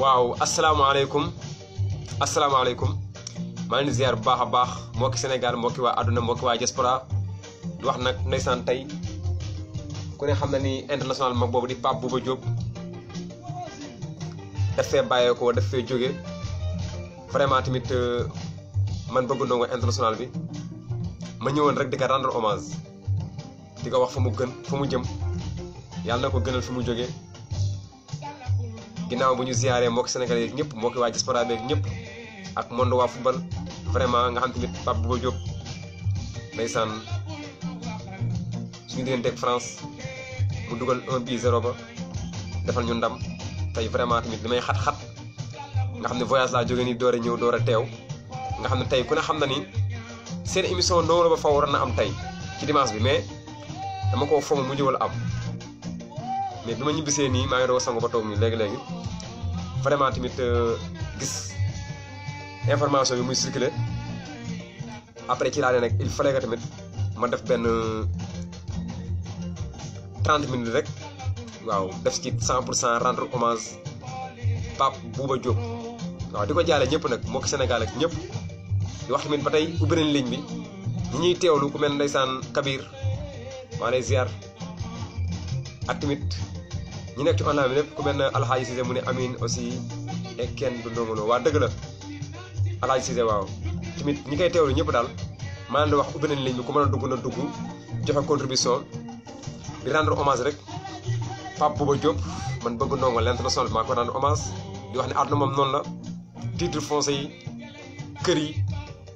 waaw asalaamaaleykum maa ngi leen di ziar bu baax a baax mbokki Sénégal mbokki waa àdduna mbokki waa diaspora di wax nag ndeysaan tey ku ne xam na ni international mag boobu di Pape Bouba Diop daf fee bàyyeekoo daf fee jóge vraiment tamit man bëgg ndongo international bi ma ñëwoon rek di ko rendre hommage di ko wax fa mu jëm yàlla na ko gënal fi mu jóge ginnaaw bu ñu ziaree mbokki sénégalais yi ñëpp mbokki waa diaspora beeg ñëpp ak monde waa football vraiment nga xam tamit Pape Bouba Diop ndeysaan suñu digganteeg France mu dugal 1-0 ba defal ñu ndam tey vraiment tamit li may xat-xat nga xam ne voyage laa jógee nii door a ñëw door a teew nga xam ne tey ku ne xam na ni seen émission Ndongo Lo ba faw war na am tey ci dimanche bi mais dama ko fomm mu ñëwal am mais bi ma ñibbisee nii maa ngi doon sangu ba toog nii léegi-léegi vraiment tamit gis information yi muy circulé après ci laa ne nag il fallait que tamit ma def benn 30 minutes rek waaw def ci 100% rendre hommage Pape Bouba Diop waaw di ko jaale ñëpp nag mbokk Sénégal ak ñëpp di wax tamit ba tey ubbi nañ ligne bi ñi ñuy teewlu ku mel ndeysaan Kabir maa lay ziar ak tamit ñi nekk ci online bi lépp ku mel ne Alxaaji Cissé mu ne Amine aussi et kenn du Ndongo Lo waa dëgg la Alxaaji Cissé waaw tamit ñi koy teewlu ñëpp daal maa leen di wax ubbi nañ ligne bi ku mën a dugg na dugg joxe contribution di rendre hommage rek Pape Bouba Diop man bëgg Ndongo l'international bi maa ko rendre hommage di wax ne àdduna moom noonu la titre foncier yi kër yi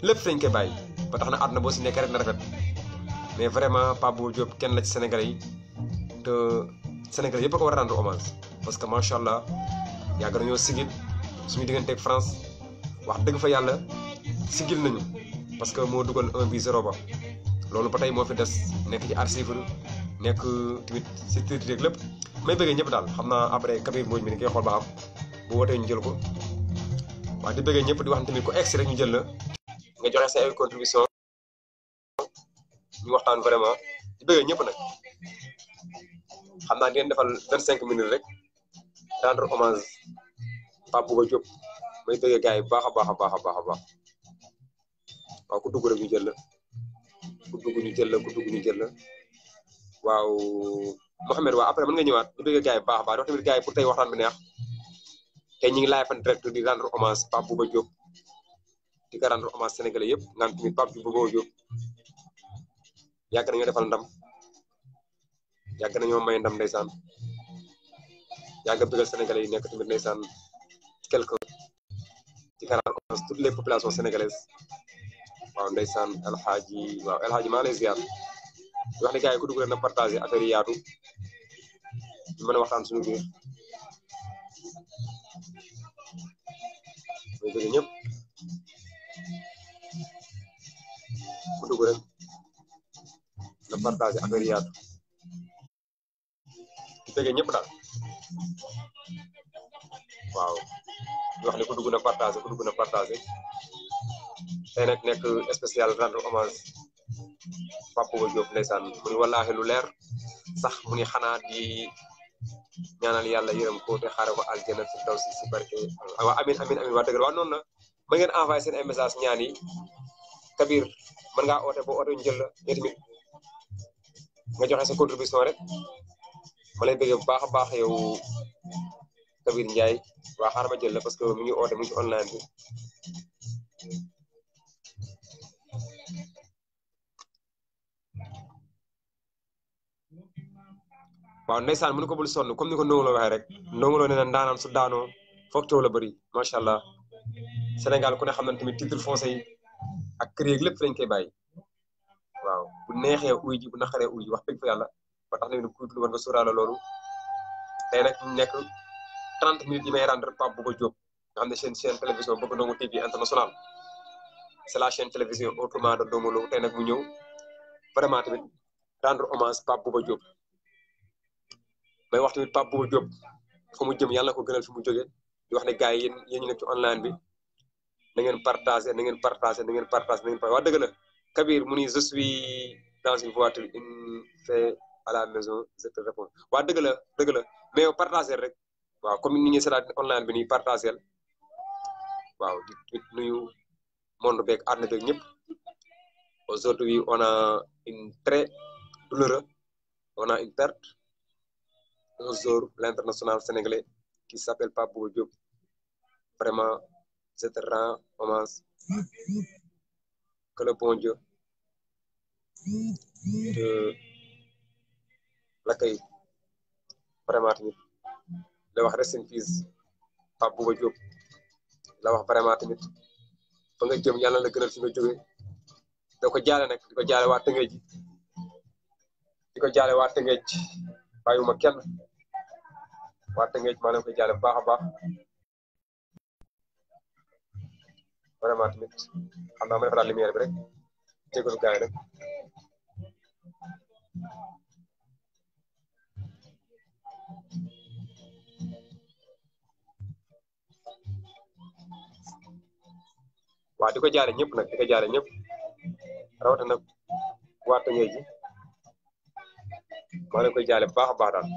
lépp dañ koy bàyyi ba tax na àdduna boo si nekkee rek na rafet mais vraiment Pape Bouba Diop kenn la ci Sénégalais yi te Sénégalais yëpp a ko war a rendre hommage parce que macha allah yàgg nañoo sigil suñu digganteeg France wax dëgg fa yàlla sigil nañu parce que moo dugal 1-0 ba loolu ba tey moo fi des nekk ci archive nekk tamit si titre rek lépp may bëggee ñëpp daal xam naa après Kabir Mbodj mi ni koy xool ba xam bu wootee ñu jël ko waaw di bëggee ñëpp di wax tamit ku egsi rek ñu jël la nga joxe sa ay contribution ñu waxtaan vraiment di bëggee ñëpp nag xam naa di leen defal 25 minutes rek rendre hommage Pape Bouba Diop may bëggee gars yi bu baax a baax a baax a baax a baax waaw ku dugg rek ñu jël la ku dugg ñu jël la waaw Mohamed waaw après mën nga ñëwaat di bëggee gars yi bu baax a baax di wax tamit gars yi pour tey waxtaan bi neex tey ñu ngi live en direct di rendre hommage Pape Bouba Diop di ko rendre hommage sénégalais yëpp nga xam tamit Pape Bouba Diop yàgg nañoo defal ndam yàgg nañoo may ndam ndeysaan yàgg a bëggal sénégalais yi nekk tamit ndeysaan quelque ci ka rendre hommage toutes les populations sénégalaises waaw ndeysaan Alxaaji maa lay ziar di wax ne gars yi ku dugg rek na partager affaire yi yaatu ñu mën a waxtaan suñu biir muy bëgg ñëpp ku dugg rek na partager affaire yaatu di bëgg ñëpp daal waaw di wax ne ku dugg na partager tey nag nekk spécial rendre hommage Pape Bouba Diop ndeysaan mu ni wallaahi lu leer sax mu ni xanaa di ñaanal yàlla yërëm ko te xaare ko aljana fi daw si barke waa amin waa dëgg la waa noonu la ma ngeen envoyé seen ay message ñaan yi Kabir mën ngaa oote boo oote ñu jël la yow tamit nga joxe sa contribution rek ma lay bëggee bu baax a baax yow Kabir Ndiaye waa xaaral ma jël la parce que mi ngi oote mu ngi ci online bi waaw ndeysaan mënu ko bul sonn comme ni ko Ndongo Lo waxee rek Ndongo Lo nee na ndaanaan su daanoo foog coow la bëri macha allah Sénégal ku ne xam na tamit titre foncier yi ak kër yeeg lépp lañ koy bàyyi waaw bu neexee uy ji bu naqaree uy ji wax dëgg fa yàlla ba tax na ne ku war nga sóoraale loolu tey nag ñu nekk 30 minutes yi may rendre Pape Bouba Diop nga xam ne chaîne télévision Bëgg Ndongo TV international c'est la chaîne télévision autrement de Ndongo Lo tey nag mu ñëw vraiment tamit rendre hommage Pape Bouba Diop may wax tamit Pape Bouba Diop fa mu jëm yàlla na ko gënal fi mu jógee di wax ne gars yi yéen ñu nekk ci online bi na ngeen partager waa dëgg la Kabir mu ni je suis dans une voiture une fait à la maison je te réponds waa dëgg la mais yow partager rek waaw comme ni ngeen seetaan online bi nii partager waaw di nuyu monde beeg àdduna beeg ñëpp aujourd'hui on a une très douloureuse on a une perte un jour l'international sénégalais qui s'appelle Pape Bouba Diop vraiment je te rends hommage que le bon Dieu te l'accueille vraiment tamit la wax rest in peace Pape Bouba Diop la wax vraiment tamit fa nga jëm yàlla la gënal fi nga jógee da ko jaale nag di ko jaale waa Tëngéej di ko jaale waa Tëngéej bàyyiwuma kenn waa Tëngéej maa leen koy jaale bu baax a baax vraiment tamit xam naa ma defaraat lumière bi rek jégalu gars yi rek waaw di ko jaale ñëpp nag di ko jaale ñëpp rawatina nag waa Tëngéej ji maa leen koy jaale bu baax a baax daal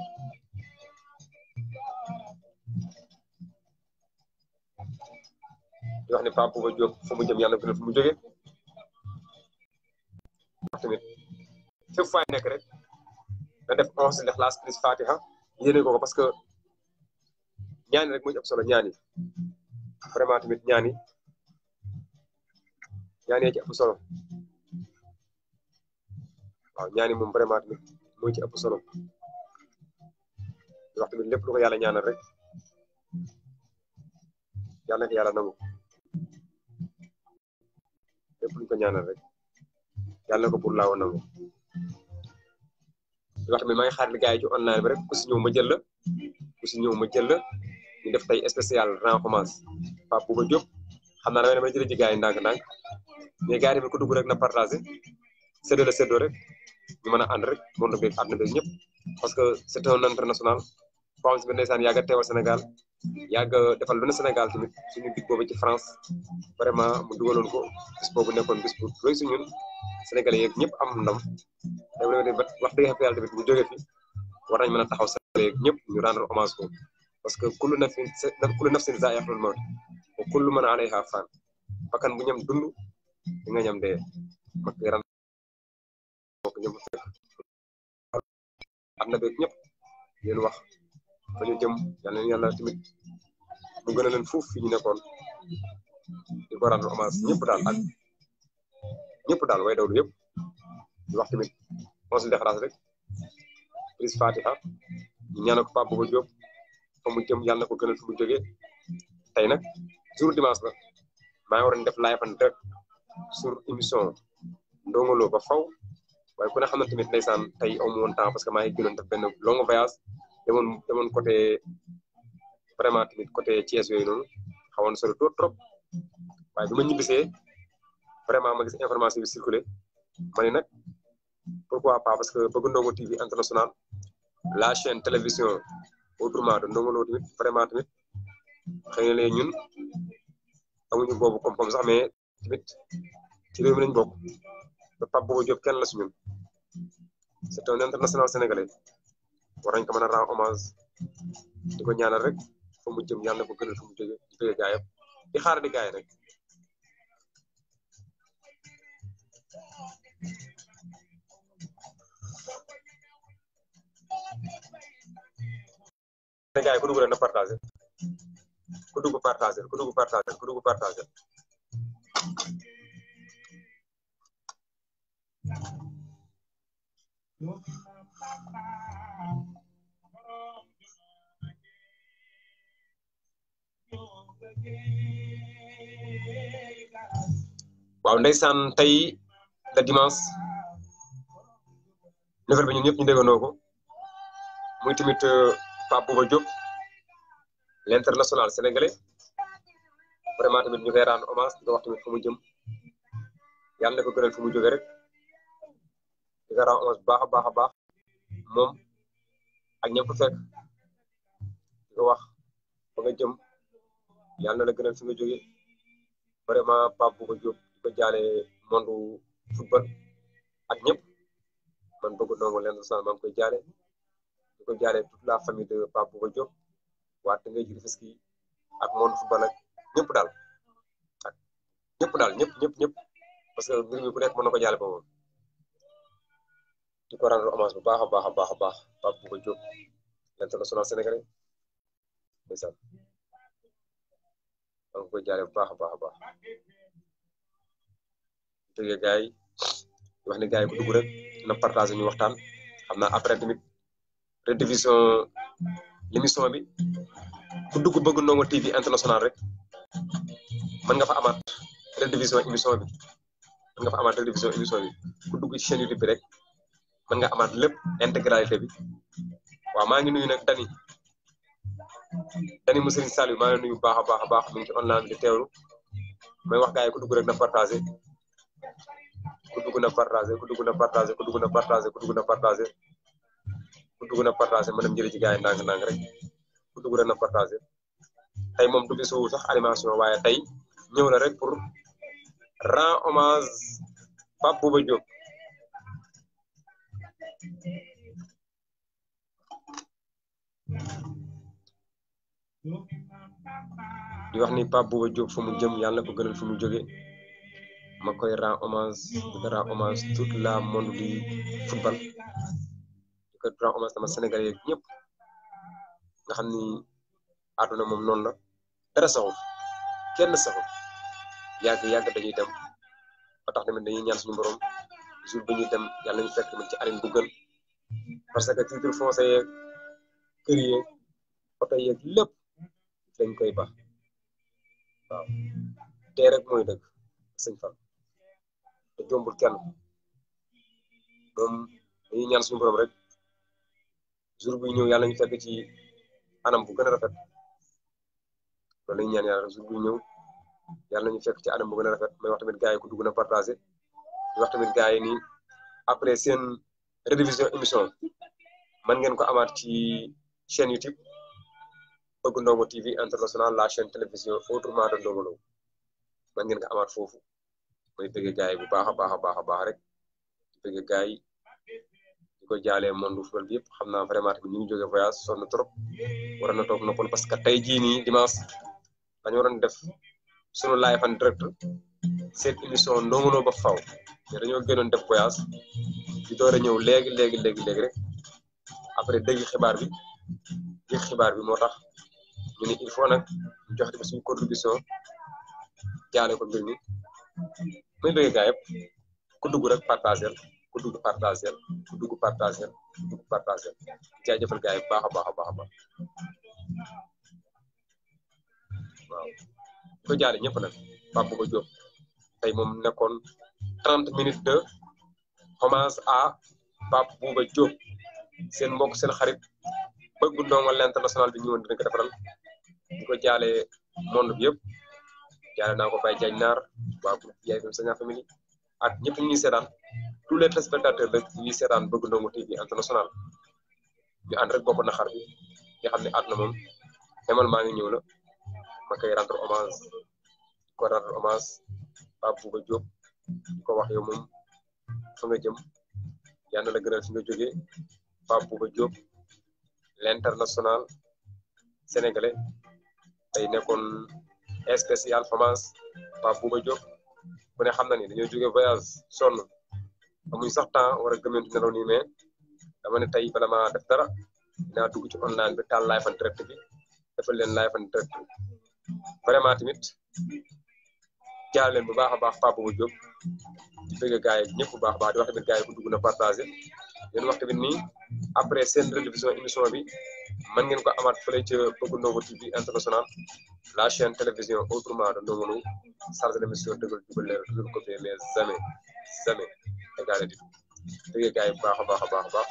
di wax ne Pape Bouba Diop fu mu jëm yàlla gënal fu mu jógee wax tamit fépp faay nekk rek da def 11 Ixlaas plus Fatiha yéene ko parce que ñaani rek moo ci ëpp solo ñaani vraiment tamit ñaani ci ëpp solo waaw ñaani moom vraiment tamit moo ci ëpp solo di wax tamit lépp lu ko yàlla ñaanal rek yàlla na ko yàlla nangu lépp lu ñu ko ñaanal rek yàlla na ko pour laaw nangu di wax tamit maa ngi xaar li gars yi ci online bi rek ku si ñëw ma jël la ñu def tey spécial rend hommage Pape Bouba Diop xam naa damay jëlee ci gars yi ndànk-ndànk mais gars yi tamit ku dugg rek na partagé séddoo rek ñu mën a ànd rek monde beeg àdduna beeg ñëpp parce que c'est un international foo xam si ndeysaan yàgg a teewal Sénégal yàgg defal lu ne Sénégal tamit suñu dig boobu ci France vraiment mu dugaloon ko bis boobu nekkoon bis bu rëy su ñun Sénégalais yeeg ñëpp am ndam te wax dëgg yàlla tamit bu jógee fi war nañ mën a taxaw Sénégalais yeeg ñëpp ñu rendre hommage ko parce que kullu nafsin zaa'iqatul mawt wa kullu man alayha fan bakkan bu ñam dund di nga ñam dee mag ran bokk ñëm fekk am na beeg ñëpp leen wax fa ñu jëm yàlla tamit mu gën a leen fuuf fi ñu nekkoon di ko rendre hommage ñëpp daal way dawlu yëpp di wax tamit 11 Ixlaas rek plus Fatiha ñu ñaanal ko Pape Bouba Diop fa mu jëm yàlla na ko gënal fi mu jógee tey nag jour dimanche la maa ngi waroon def live en direct sur émission Ndongo Lo ba faw waaye ku ne xam na tamit ndeysaan tey amu woon temps parce que maa ngi gënoon def benn long voyage demoon côté vraiment tamit côté Thiès yooyu noonu xawoon sori trop waaye bi ma ñibbisee vraiment ma gis information bi circulé ma ne nag pourquoi pas parce que bëgg Ndongo TV international la chaîne télévision autrement de Ndongo Lo tamit vraiment tamit xëy na léegi ñun amuñu boobu koom-koom sax mais tamit ci réew mi lañ bokk ba Pape Bouba Diop kenn la si ñun c'est un international sénégalais war nañ ko mën a rendre hommage di ko ñaanal rek fa mu jëm yàlla na ko gënal fa mu jóge di jóge gaayam di xaar di gaay rek ne gaay ku dugg rek na partagé ku dugg partagé ku dugg partagé ku dugg partagé waaw ndeysaan tey le dimanche nouvelle bi ñun ñëpp ñu déggandoo ko muy tamit Pape Bouba Diop l'international sénégalais vraiment tamit ñu koy rendre hommage di ko wax tamit fu mu jëm yàlla na ko gënal fu mu jóge rek di ko rendre hommage bu baax a baax a baax moom ak ñëpp fekk di ko wax fa nga jëm yàlla na la gënal fi nga jóge vraiment Pape Bouba Diop di ko jaale monde football ak ñëpp man bëgg Ndongo l'international maa ngi koy jaale di ko jaale toute la famille de Pape Bouba Diop waa Tëngéej ji Rufisque ak monde football ak ñëpp daal ak ñëpp daal ñëpp parce que mbir mi ku nekk mën na ko jaale boppam di ko rendre hommage bu baax a baax a baax a baax Pape Bouba Diop l'international sénégalais ndeysaan maa ngi koy jaale bu baax a baax a baax dégg gaay yi wax ne gaay yi ku dugg rek na partage ñu waxtaan xam naa après tamit rediffusion l'émission bi ku dugg bëgg Ndongo TV international rek mën nga fa amaat rediffusion émission bi mën nga fa amaat rediffusion émission bi ku dugg ci chaîne YouTube bi rek mën nga amaat lépp intégralité bi waaw maa ngi nuyu nag Dani mu Serigne Saliou maa ngi nuyu baax a baax mu ngi ci online bi di teewlu may wax gaay yi ku dugg rek na partagé ku dugg na partagé ku dugg na partagé ku dugg na partagé ku dugg na partagé ku dugg na partagé ma dem jëli ci gaay yi ndànk rek ku dugg rek na partagé tey moom du bisu sax animation waaye tey ñëw na rek pour rendre hommage Pape Bouba Diop di wax ni Pape Bouba Diop fu mu jëm yàlla na ko gënal fu mu jóge ma koy rendre hommage di ko rendre hommage toute la monde du football di ko rendre hommage sama sénégalais yeeg ñëpp nga xam ni àdduna moom noonu la dara saxul kenn saxul yàgg dañuy dem ba tax tamit dañuy ñaan suñu borom jour bi ñuy dem yàlla nañu fekk tamit ci arène bu gën parce que titre foncier yeeg kër yeeg oto yeeg lépp dañ koy baax waaw tey rek mooy dëgg sëñ Fall te jombul kenn moom dañuy ñaan suñu borom rek jour bi ñëw yàlla ñu fekk ci anam bu gën a rafet loolu lañu ñaan yàlla rek jour bi ñëw yàlla ñu fekk ci anam bu gën a rafet may wax tamit gars yi ku dugg na partagé di wax tamit gars yi nii après seen rediffusion émission man ngeen ko amaat ci chaîne YouTube bëgg Ndongo TV international la chaîne télévision autrement de Ndongo Lo man ngeen ko amaat foofu may bëgg gars yi bu baax a baax rek di bëgg gars yi di ko jaalee monde football bi yëpp xam naa vraiment tamit ñu ngi jóge voyage sonn trop war na toog noppal parce que tey jii nii dimanche dañu waroon def sunu live en direct seen émission Ndongo Lo ba faw mais dañoo gënoon def voyage di door a ñëw léegi rek après dégg xibaar bi moo tax ñu ne il faut nag ñu joxe tamit suñu contribution jaale ko mbir mi muy bëgg gaa yëpp ku dugg rek partagel ku dugg partagel jaajëfal gaa yi baax a baax waaw ko jaale ñëpp nag Pape Bouba Diop tey moom nekkoon 30 minutes de hommage à Pape Bouba Diop seen mbokk seen xarit bëgg Ndongo l'international bi ñëwoon dina ko defaral di ko jaale monde bi yëpp jaale naa ko Baye Diagne Naar waa groupe Yaay Dem Saña Family ak ñëpp ñuy seetaan tous les téléspectateurs rek ñuy seetaan Bëgg Ndongo TV international ñu ànd rek bokk na xar bi nga xam ne àdduna moom demal maa ngi ñëw la ma koy rendre hommage ko rendre hommage Pape Bouba Diop di ko wax yow moom fa nga jëm yal na la gënal fi nga jógee Pape Bouba Diop l'international sénégalais tey nekkoon spécial hommage Pape Bouba Diop ku ne xam na ni dañoo jógee voyage sonn amuñ sax temps war a gëmmentu nelaw nii mais dama ne tey bala maa def dara dinaa dugg ci online bi taal live en direct bi defal leen live en direct vraiment tamit jaar leen bu baax a baax Pape Bouba Diop di bëgg gaay yi ñëpp bu baax a baax di wax tamit gaay yi bu dugg na partagé leen wax tamit nii après seen rediffusion émission bi mën ngeen ko amaat fële ca Bëgg Ndongo TV international la chaîne télévision autrement de Ndongo Lo chargé l'émission dëggal jubal leer toujours copier mais jamais égalé di bëgg gaay yi bu baax a baax a baax a baax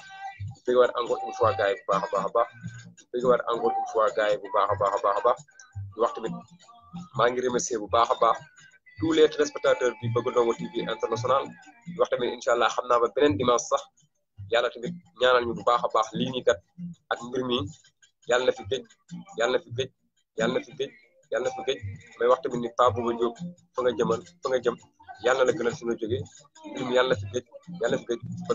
di bëgg waat encore une fois gaay yi bu baax a baax a baax di bëgg waat encore une fois gaay yi bu baax a baax a baax a baax di wax tamit maa ngi remercier bu baax a baax tous les téléspectateurs bi Bëgg Ndongo TV international di wax tamit incha allah xam naa ba beneen dimanche sax yàlla tamit ñaanal ñu bu baax a baax lii nii kat ak mbir mi yàlla na fi géej yàlla na fi géej yàlla na fi géej yàlla na fi géej may wax tamit ni Pape Bouba Diop fa nga jëm yàlla na la gënal fi nga jógee mbir mi yàlla na fi géej yàlla na fi géej ba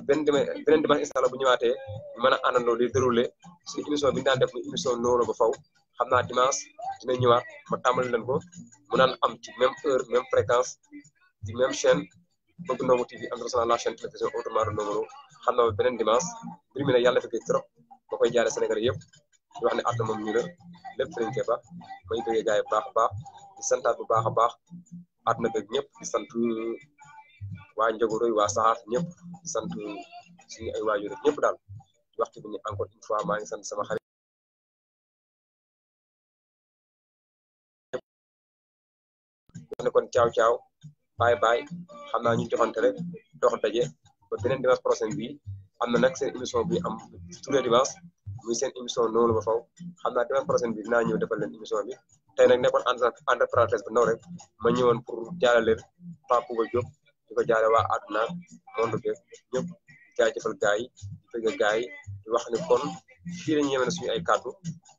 beneen dimanche incha allah bu ñëwaatee ñu mën a àndandoo di déroulé suñu émission bi ñu daan def muy émission noonu ba faw xam naa dimanche dina ñëwaat ma tàmbali leen ko mu naan am ci même heure même fréquence ci même chaîne Bëgg Ndongo TV international la chaîne télévision autrement de Ndongo Lo xam naa beneen dimanche mbir mi nag yàlla na fi géej trop ba koy jaare Sénégal yëpp di wax ne àdduna moom ñu la lépp sëriñ Keba may bëggee gaay bu baax a baax di santaat bu baax a baax àdduna beeg ñëpp di sant waa Njogoroy waa Saxaar ñëpp di sant suñu ay waajur ñëpp daal di wax tamit ni encore une fois maa ngi sant sama xarit wax ne kon caaw bye xam naa ñu joxante rek dox daje ba beneen dimanche prochain bi am na nag seen émission bi am tous les dimanches muy seen émission noonu ba faw xam naa dimanche prochain bi dinaa ñëw defal leen émission bi tey nag nekkoon entre parenthèse bu ndaw rek ma ñëwoon pour jaale leen Pape Bouba Diop di ko jaale waa àdduna monde bi ñëpp jaajëfal gaay yi di bëgg gaay yi di wax ne kon fii lañu yemee na suñu ay kàddu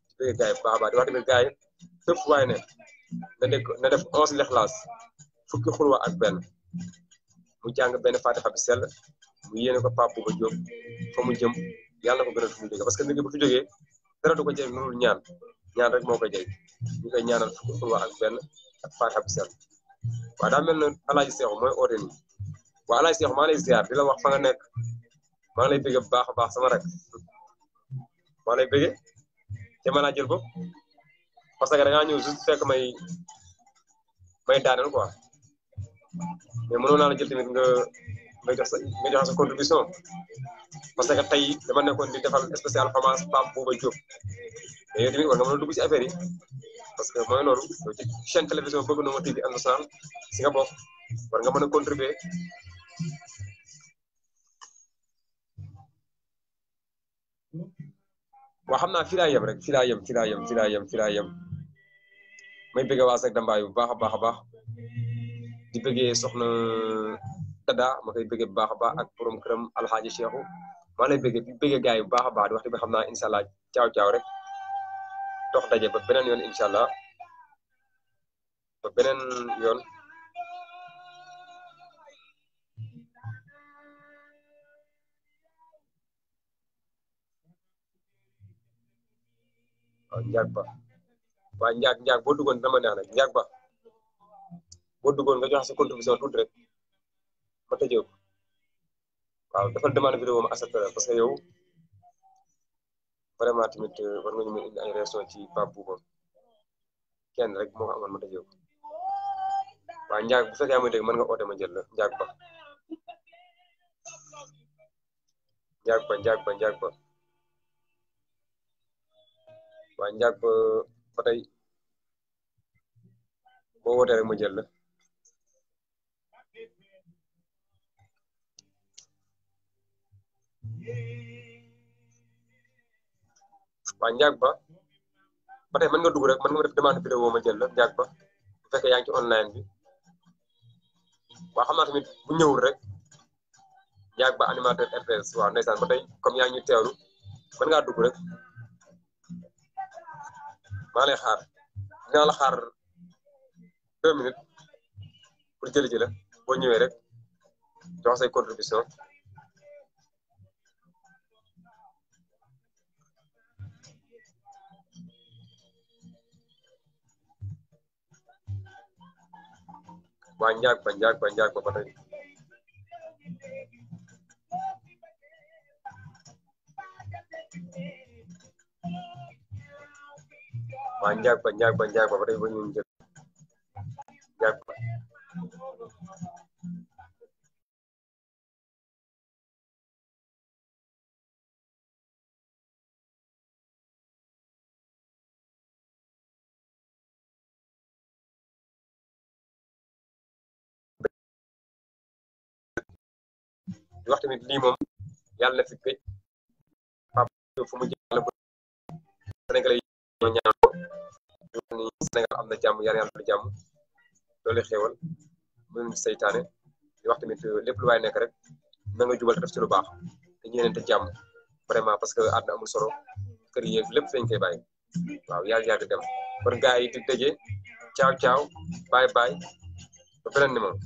di bëgg gaay yi bu baax a baax di wax tamit gaay yi fépp waaye ne na def 11 lexlaas fukki xulwa ak benn mu jàng benn fatiha bi sell mu yéene ko Pape Bouba Diop fa mu jëm yàlla na ko gënal fu mu jógee parce que nit bu fi jógee dara du ko jël nurul ñaan rek moo koy jëy ñu koy ñaanal fukki xulwa ak benn ak fatiha bi sell waaw daa mel na alaaji Seexu mooy oote nii waaw alaaji Seexu maa lay ziar di la wax fa nga nekk maa ngi lay bëgge bu baax a baax sama rek maa lay bëgge te ma laa jël ko parce que da ngaa ñëw juste fekk may daaneel quoi mais mënoon naa la jël tamit nga joxe sa contribution parce que tey dama nekkoon di defal spécial hommage Pape Bouba Diop mais yow tamit war nga mën a dugg ci affaire yi parce que mooy loolu yow ci chaîne télévision Bëgg Ndongo TV international si nga bokk war nga mën a contribuer waa xam naa fii laa yem rek fii laa yem may bëgg waa Seck Dambaay bu baax a baax a baax di bëggee soxna Dada ma koy bëggee bu baax a baax ak borom këram Alxaaji Cheikhu maa lay bëggee gaay bu baax a baax di wax tamit xam naa incha allah caaw rek dox daje ba beneen yoon incha allah ba beneen yoon waaw njaag ba waa njaag boo duggoon dama neex nag njaag ba boo duggoon nga joxe sa contribution tuuti rek ma tëjee ko waaw defal demande vidéo ma accepté parce que yow vraiment tamit war nga ñu mën indi ay réaction ci Pape Bouba kenn rek moo ko amoon ma tëjee ko waaw njaag bu fekkee amuy dégg mën nga oote ma jël la njaag ba waa njaag ba tey boo wootee rek ma jël la waa njaag ba ba tey mën nga dugg rek mën nga def demande vidéo ma jël la Ndiack Ba bu fekkee yaa ngi ci online bi waaw xam naa tamit bu ñëwul rek Ndiack Ba animateur RTS waaw ndeysaan ba tey comme yaa ngi ñu teewlu mën ngaa dugg rek maa lay xaar dinaa la xaar 2 minutes pour jëli ji la boo ñëwee rek jox say contribution waa Ndiack Ba ba tey waa Ndiack Ba ba tey ba ñu jël Ndiack Ba di wax tamit lii moom yàlla na fi gëj Pape fu mu jàll ba Sénégalais yi ñoo ñaan ni Sénégal am na jàmm yàlla na jàmm loolu xéewal mënum seytaane di wax tamit lépp lu waay nekk rek na nga jubal te def ci lu baax te ñeenente jàmm vraiment parce que àdduna amul solo kër yi lépp fañ koy bàyyi waaw yàgg dem kon gars yi di tëjee ciao bye ba beneen numéro